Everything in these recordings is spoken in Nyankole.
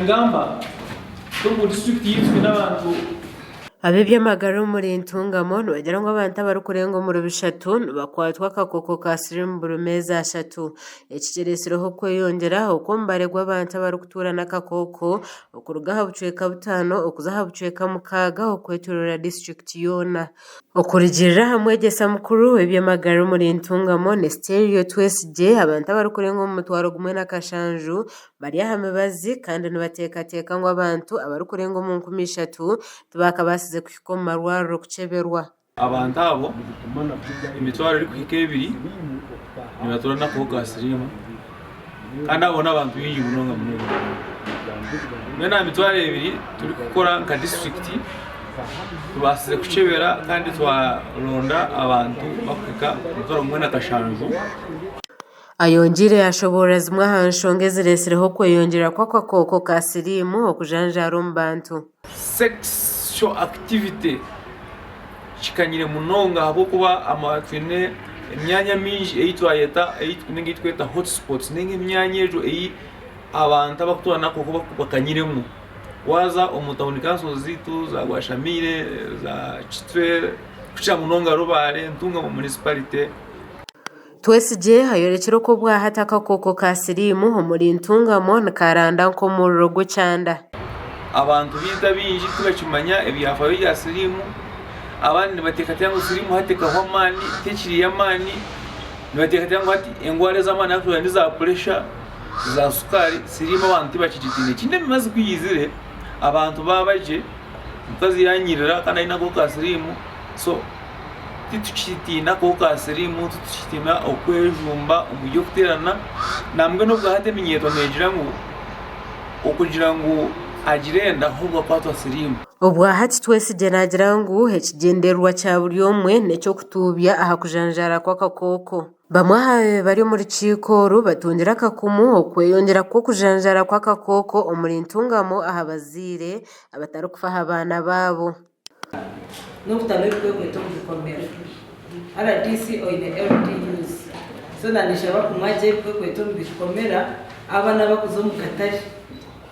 Ningamba omu disiturikiti yaitu twine abantu. Ab'eby'amagara omuri Ntungamo nibagira ngu abantu abarikurenga omuri bishatu nibakwatwa akakooko ka siriimu buri meezi ashatu. Eki kiretsireho okweyongyera okw'omubare gw'abantu abarikutuura n'akakooko okuruga aha bucweka butaano okuza aha bucweka mukaaga okwetoroora disiturikiti yoona. Okurugiirira aha mwegyesa mukuru w'eby'amagara omuri Ntungamo, Nesiterio Twesigye, abantu abarikurenga omu mutwaro gumwe n'akashanju bari aha mibazi kandi nibateekateeka ngu abantu abarikurenga omu 3,000 tibaakabaasize kuhika omu marwariro kukyeberwa. Abantu abo emitwaro erikuhika ebiri nibatuura n'akahuka ka siriimu kandi abo n'abantu baingi munonga munonga. Mbwenu aha mitwaro ebiri turikukora nka disiturikiti tubaasize kukyebera kandi twaronda abantu bakuhika omutwaro gumwe na kashanju. Ayongiire yaashoboorora zimwe aha nshonga ezireetsireho okweyongyera kw'akakooko ka siriimu okujanjaara omu bantu. Sexual activity kikanyire munonga ahabw'okuba twine emyanya mingi ei twayeta ninga ei turikweta hot spots ninga emyanya egyo ei abantu abarikutuura n'akakooko bakanyiremu. Waaza omu tawuni kanso zaitu za Rwashamaire, za Kitwe kukira munonga Rubare, Ntungamo munisiparite. Twesigye ayorekire oku obwahati akakooko ka siriimu omuri Ntungamo nikaranda nk'omuriro gw'ekyanda. Abantu baitu abaingi tibakimanya ebyafaayo bya siriimu. Abandi nibateekateeka ngu siriimu hati ekahwa amaani, tekiri y'amaani. Nibateekateeka ngu hati endwara ez'amaani hati ni za puresha, za sukaari, siriimu abantu tibakigitiina. Ekindi emibazi ku yaizire, abantu baaba gye, omukazi yaanyirira kandi aine akahuka ka siriimu so. Titukitiina akahuka ka siriimu, titukitiina okwejumba omu by'okuteerana. Nambwenu obwa hati eminyeeto neegira ngu okugira ngu agire enda ahobwe akwatwa siriimu. Obwa hati Twesigye naagira ngu ekigyendererwa kya buri omwe n'eky'okutuubya aha kujanjaara kw'akakooko. Bamwe aha bari omu rukiiko oru batungire akakumu okweyongyera kw'okujanjaara kw'akakooko omuri Ntungamo aha bazaire abatarikufa aha baana baabo. N'okutamu ebikwekweto omu bikomera. Rdc oine LDUs so nanishaba kumwa gye ebikwekweto omu bikomera abana abakuza omu katare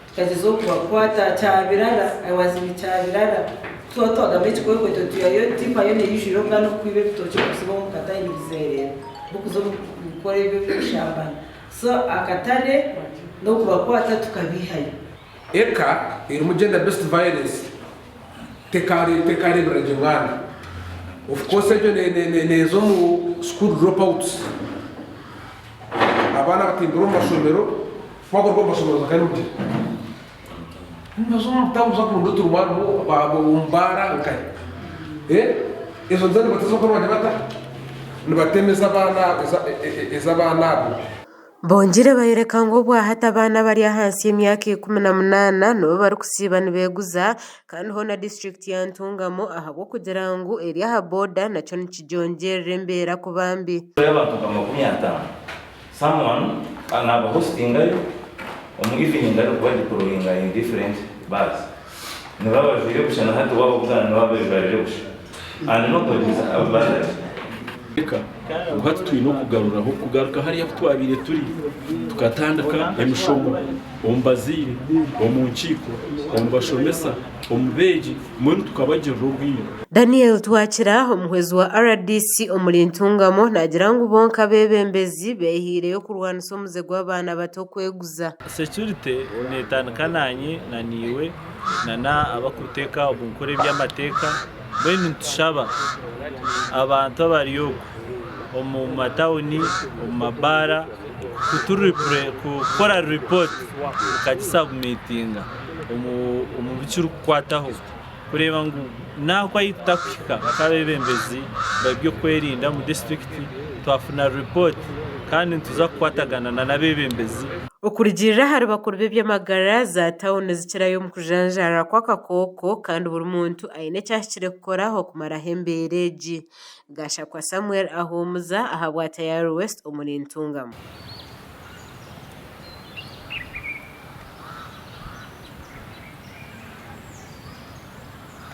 tukagyezaho kubakwata kyabirara I was in kyabirara kutwaba twagamba ekikwekweto tuyayo tipa yoona eyijwire obwana obukwiba ebitookye obukusiba omu katare nibizerera bukuza omu kukora ebyo ebyokushambana so akatare n'okubakwata tukabihayo. Eka erimu gender based violence tekareeberera gye mwana. Of course egyo neeza omu school drop outs. Abaana abatimbire omu mashomero, ku bakuruga omu mashomero baza nkahi? Nibaza omu tawuni kuza kuronda oturimo harimu omu baara nkahi. Ezo nza nibateeza kuba nibagira bata? Nibatemeza abaana abo. Bongire bayoreka ngu obwahati abaana abari ahansi y'emyaka 18 nibo barikusiiba nibeguza kandi hoona disiturikiti ya Ntungamo ahabw'okugira ngu eri aha boda nakyo nikigyongyerera embeera kuba mbi. Y'abantu nka 50 someone naba hostingayo omu evening arikuba deployinga in different bars nibaba bajwaire busha na hati wababugana nibaba bejwarire busha and nobody is bothered. Reka ngu hati twine okugaruraho kugaruka hariya ahu twabaire turi tukatandika emishomo omu bazaire, omu nkiiko, omu bashomesa, omu beegi mbwenu tukabagirira obwire. Daniel Twakira, omuhwezi wa rdc omuri Ntungamo naagira ngu bo nk'abeebembezi beehaireyo kurwanisa omuze gw'abaana bato kweguza. Security netandika nanye na naiwe na abakuteeka omu nkora eby'amateeka. Mbwenu nitushaba abantu abari okwo omu matawuni, omu mabaara kukora ripooti mukagisabumitinga omu bikirikukwataho kureeba ngu n'ahu ahu tutakuhika nk'abeebembezi b'ebyokwerinda omu disiturikiti twafuna ripooti kandi nituza kukwatagana n'abeebembezi. Okurugiirira ahari bakuru b'eby'amagara, za tauni zikirayo omu kujanjaara kw'akakooko kandi buri muntu aine eki ahikire kukora okumaraho embeera egi. Gashakwa Samuel ahuumuza ahabwa Tayari West omuri Ntungamo.